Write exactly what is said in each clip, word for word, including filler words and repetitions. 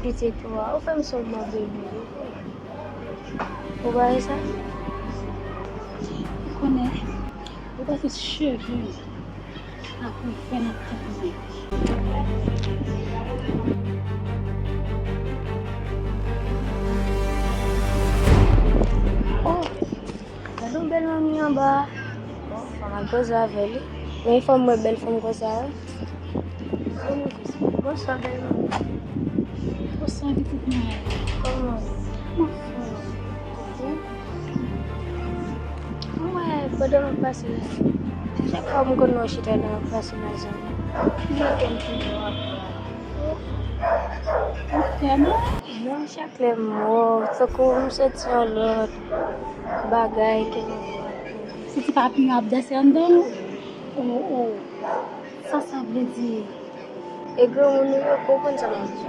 Pitit ou a, ou fè m sonje yon bebe wi. Ou pa wè sa? Ou konnen, ou pa tout cheve m ap ouvè nan tèt mwen. Oh! Gade yon bèl manmi anba a. Bon, fò m al koze avè li. Men fò m wè bèl fanm konsa wi. Bonswa, bèl manmi. Bonswa, pitit mwen. Kòman w ye? Mwen anfòm. Mwen, pandan m ap pase la, chak fwa m konn wè w chita la, m ap pase nan zòn nan. Ki jan w konn toujou ap pale? Ou fè mwen? Non, chak lè m wè w, tankou m santi yon lòt bagay ke m ap wè. Se ti papiyon ap danse anndan w? Oh, oh. Sa sa vle di? E granmoun ou yo konprann sa m ap di.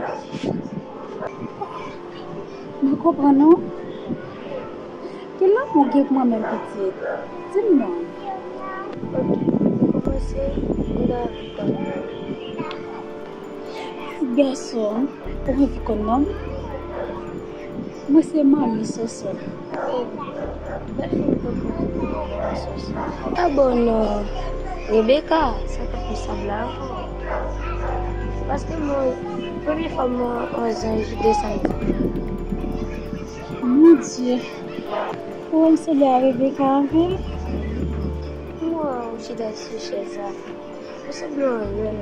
Mwen konprann ou. Ki lanmou w gen pou mwen menm pitit? Di m non. Ok, kòmanse m ta anvi konn non. Gason, ou anvi konn non m? Mwen se manmi Soso. Bèl fanm konprann manmi Soso. Abò non, Rebecca, sa k ap fè sab la. Paske mwen, premye fwa mwen wè yon zanj desann. Mon Dieu, ou wè m sanble a Rebecca anpil. Mwen wè w chita sou chèz la. Ou sanble yon rèn.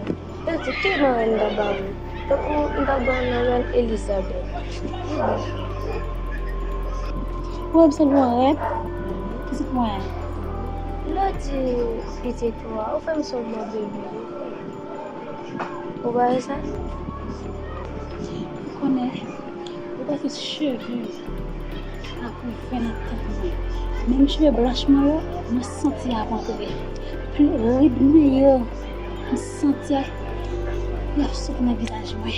Yo di, ki nan rèn m ta ba ou? Tankou m ta ba w nan rèn Elizabeth. Ou wè m sanble yon rèn? Pitit mwen. Lè w di pitit ou a, ou fè m sonje yon bebe wi. Ou pa wè sa? Ou konnen, ou pa tout cheve m ap ouvè nan tèt mwen. Menm cheve blanch mwen yo, mwen santi y ap antre. Pli rid mwen yo, m santi y ap soti nan vizaj mwen.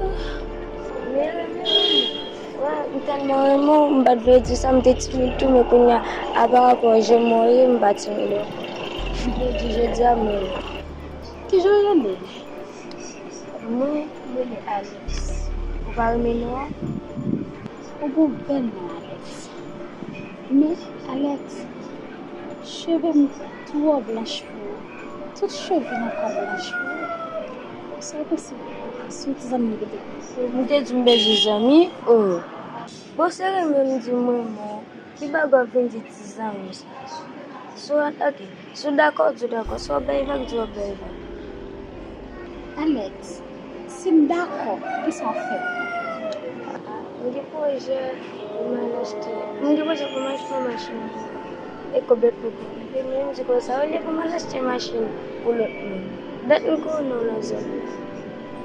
M renmen w. Wè, m tèlman renmen w, m pa t vle di sa, m te timid tou, men kounye a, a parapò jan mwen ye, m pa timid ankò. M vle di jodi a, m renmen w. Kijan w rele? Mwen, m rele Alex. Ou pa renmen non an? Ou gon bèl non, Alex. Men, Alex, cheve m twò blanch pou ou. Tout cheve nan kò m blanch pou ou. Sa w panse sou ti zanmi m ki te? M te di m bezwen zanmi? Oh. Bon, se renmen m di m renmen w. Ki bagay w ap vin di ti zanmi sa? Si w, ok, si w dakò, di w dakò. Si w ap bay vag, di w ap bay vag. Alex, si m dakò, kisa w ap fè? M gen pwojè pou m al achte, m gen pwojè pou m achte yon machin. E kòb la poko rive, men m di konsa, olye pou m al achte machin pou lòt moun. Dat m konnen w nan zòn nan.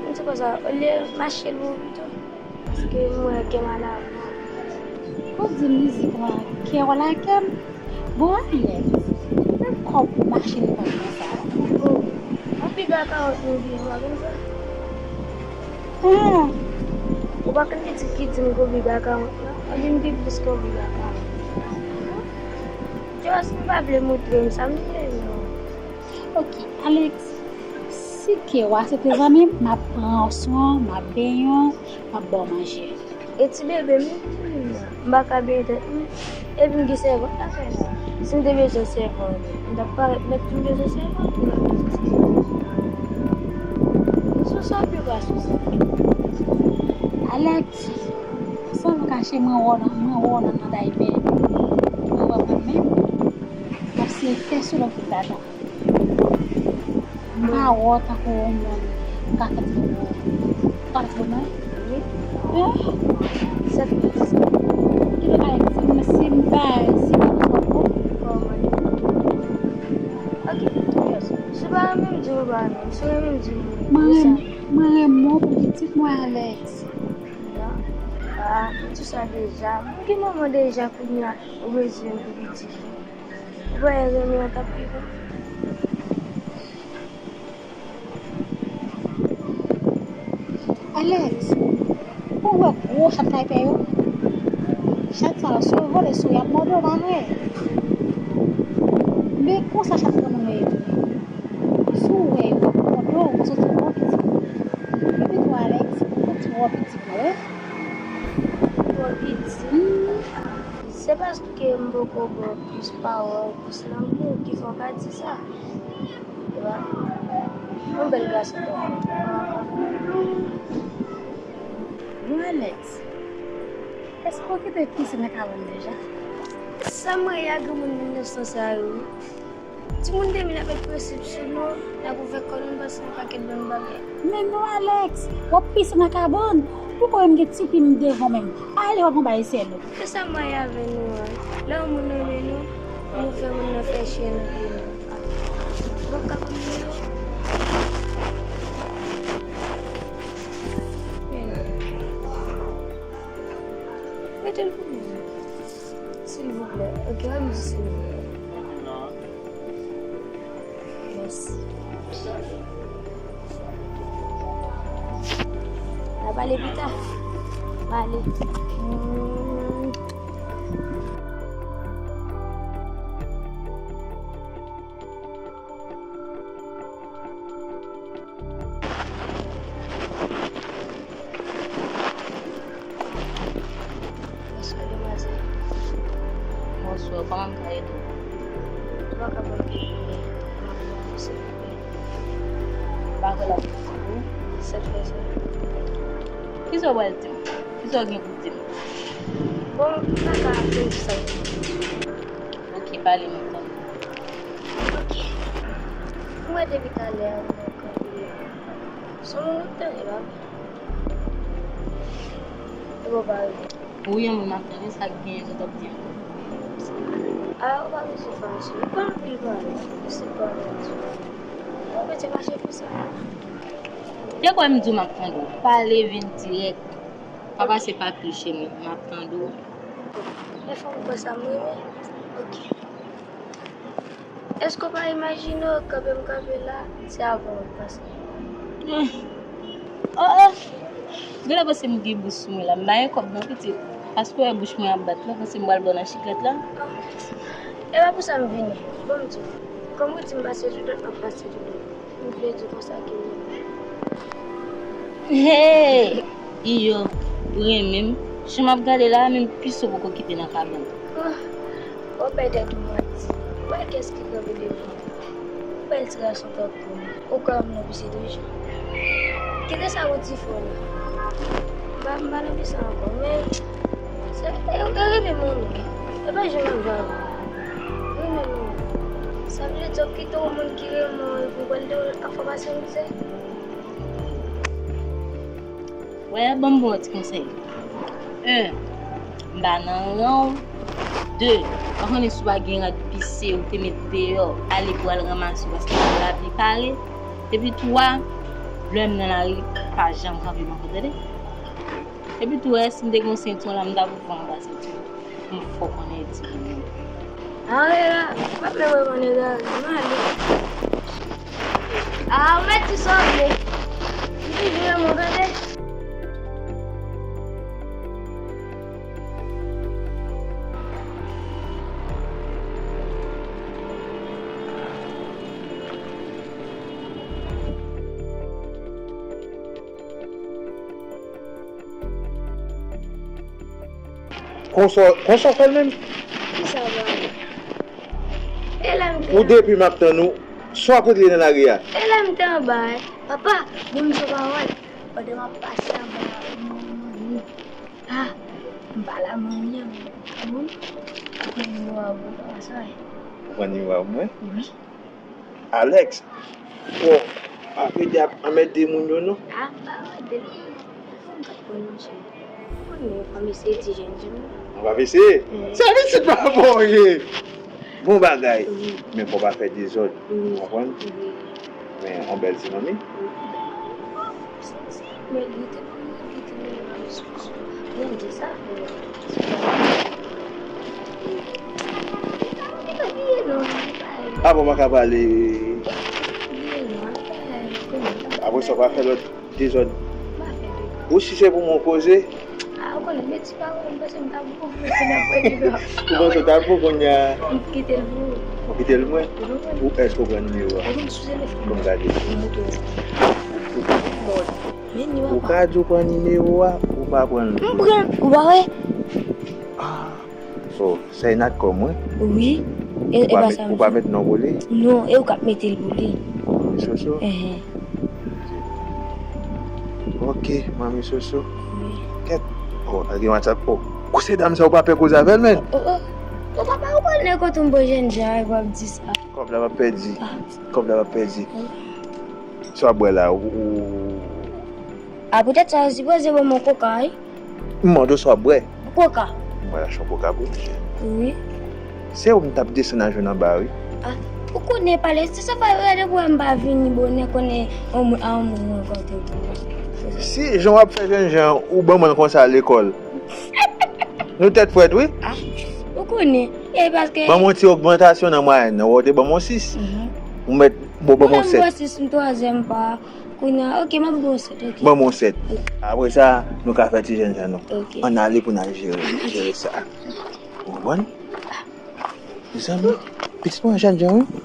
M di konsa, olye m achte l pou ou pito. Paske m wè gen mal avan. Ou di mizik la, kè w lakè m. Bon, Alex, men kòb machin pa konsa. Oh, anpil baka wont nou gen, ou pa konn sa? Ah. Ou pa konn pitit ki di m gon bi baka wont la? Anpil m pi plis gon bi baka wont. Just m pa vle montre m sa m ye, non. Ok, Alex, si ke w aksepte zanmi m, m ap pran w swen, m ap benyen w, m ap ba w manje. E ti bebe m, m pa ka benyen tèt mwen. Epi m gen sèvant lakay mwen. Si m te bezwen sèvant, m t ap parèt nèt pou m bezwen sèvant, m t ap bezwen sèvant. Sou sa w pi pa sou sa. Alex, san m kache, mwen wè w nan, mwen wè w nan, nan daymen. Mwen wè mwen menm. Paske fè sou lòt fout dada. M pa wè w tankou yon moun m ka fè ti bobo. M ka fè ti bobo? Wi. Eh? Sa k fè sa? Ki bagay di m si m pa, si m pa fè bobo? Kòman? Ok, si w pa renmen m, di m ou pa renmen m. Si w renmen m, di m wi. Mwen renmen, mwen renmen w pou pitit mwen, Alex. Non. Ah, m di sa deja. M gen manman deja kounye a, ou bezwen m pou pitit ou. Ou pa renmen an t ap viv. Alex, ou wè gwo chat kay pè yo? Chat sa yo, si yo vole sou ou, y ap mòde w, pa vre? Men konsa chat granmoun yo ye tou. Si w wè yo, y ap mòde w, paske w se yon bon pitit. Epi tou, Alex, Pitit, se paske m poko ba w plis pawòl, plis lanmou ki fè w ka di sa. Epa, yon bèl gason tankou w. Bon, Alex, èske w kite pise nan kabann deja? Sa m wè a granmoun mil nèf san sa yo, wi. Timoun de mil ap met prensip sou nou, n ap ouvè kò nou, n panse yon pakèt bann bagay. Men non, Alex, w ap pise nan kabann. Ou kwè m gen ti pye m devan menm. Ale, w ap anba esèl ou. Se sa m wè avè nou an. Lè yon moun renmen nou, nou fè moun nan fè chen nan pye nou. Bon, kabann nou yo. Mete l pou mwen. Silvouplè. Ok, wè m di silvouplè. Mèsi. N a pale pita. M ale. Mm. Bonswa, demwazèl. Bonswa, kòman m ka ede w? Ou pa ka ban m de goud, silvouplè? M pa kwè l ap posib, wi. Sa k fè sa? Kisa w pral di m? Kisa w gen pou di m? Bon, m pa ka fè sa. Ok, pale m, m tande. Ok. M wè depi talè a ou nan kanpe. Se yon moun w ap tande, pa vre? Epi w pa rive. Wi, yon moun m ap tande, sa k genyen, sa w t ap di m? A, ou pa bezwen fache. Ou pa anpil pale. Ou se pale. Ou bezwen fache pou sa. Te kwè m di w m ap tande w. Pale, vin dirèk. Pa pase pa pli, cheri, m ap tande w. Lè fò m kwè sa m renmen. Ok. Èske w pa imajine w kanpe m kanpe la, se avè w m pase? Oh, oh. Genlè panse m gen bouch sou mwen la. M pa gen kòb non, pitit. Paske w wè bouch mwen ap bat la, panse m pral ba w nan chiklet la. E pa pou sa m vini. Bon, m di w, kòm ou di m pase tout lòt, m ap pase tout lòt. M vle di konsa ke m renmen w. Hey! Iyo, ou renmen m. Jan m ap gade la, menm pise w poko kite nan kabann. Oh, w ap bay tèt ou manti. Ou wè kès ki kanpe devan w? Ou bèl ti gason tankou m. Ou kwè m nan pise toujou? Kite sa ou di fò la. M pa, m pa nan pise ankò, men se, e, e renmen m renmen. E pa janm ap vagabon. Renmen m renmen. Sa vle di w ap kite yon moun ki renmen w epi w pral de w ap fè w pase mizè? Wè, ban m ba w ti konsèy. En, m pa nan ran w. De, ou pa konnen si w pa gen rad pise ou te met deyò, ale pou al ranmase w paske lapli pare. Epi twa, lè m nan lari, pa janm kanpe m ankò, tande? Epi tou, wè, si m te gen yon sentyon la, m t ap ouvri anba sentyon. M fò konnen di moun. Anrela, m ap menm reponn egare, m ale. A, ou mèt di sa w vle. M toujou renmen w, tande. Konsa, konsa w fè l menm? Kisa w pale? E lè m te... Ou depi m ap tann ou, swa kote l ye nan lari a? E lè m te anba, wi. Papa, bon, m sou pawòl. Pandan m ap pase anba, m, m, m, pa, m pa la, mwen menm, mwen, m pran nimewo a pou papa sa, wi. Ou pran nimewo a pou mwen? Wi. Alex, bon, ap ede ap anmède moun yo, non? A, m pa anmède l. Fò m ka pran yon chè. Ou konnen, fò m eseye ti jèn jan. Ou pa eseye? Wi. Se pitit pa bon, ye. Bon bagay. Wi. Men fò w pa fè dezòd. Wi. Ou konprann? Wi. Men yon bèl ti manmi. Wi. Men li te ban mwen, li te ban mwen resous. Bondye sa fè. Li pa bliye non, li pa... A bon, m pa ka pale. Li pa bliye non, li pa konnen. Apre sa, w pa fè lòt dezòd. M pa fè dezòd. Ou si se pou mwen koze? A, ou konnen, men ti pawòl, m panse m ta bon pou fè n ap pran dezòd. Ou panse w ta bon kounye a? M kite l pou ou. Ou kite l mwen? Ou èske w pran nimewo a? Ou konn sou telefòn. Bon, gade. M kite l. Bon. Ou ka di w pran nimewo a, ou pa pran l. M pran, ou pa wè? Ah, oh, sa e Natcom, wi. Wi. E, e pa sa. Ou pa met non pou li? Non, e ou k ap mete l pou li. Manmi Soso? Enhen. Ok, Manmi Soso. Wi. Kèt. Oh, al gen WhatsApp. Oh, kou se dam sa ou pa pè koze avè l, men. Oh, oh. Ou pa pa ou konnen kote m bon jèn jan, w ap di sa. Kòb la p ap pèdi. Kòb la p ap pèdi. Sa w ap bwè la, ou. A poutèt sa, ou sipoze ban m yon koka, wi. M mande w sa w ap bwè. Koka. M pral achte yon koka pou ou, cheri. Wi. Se ou m t ap desann al jwenn anba, wi. A, ou konnen pale, se sa fè yo rele pou m pa vini bonè konnen yon moun a yon moun rankontre pou mwen. Si jan w ap fè jènjan, ou ban m l konsa lekòl. Nou tèt frèt, wi. A, ou konnen. E paske. Ban m yon ti ogmantasyon nan mwayèn nan, wè w te ban m yon sis. Ou mèt, bon, ban m yon sèt. Mwen m ba w sis, m twazyèm pa. Kounye a, ok, m ap ba w sèt, ok. Ban m yon sèt. Apre sa, nou ka fè ti jènjan nou. Ok. Ann ale pou n al jere, jere sa. Ou konprann? Mezanmi, pitit mwen jènjan, wi.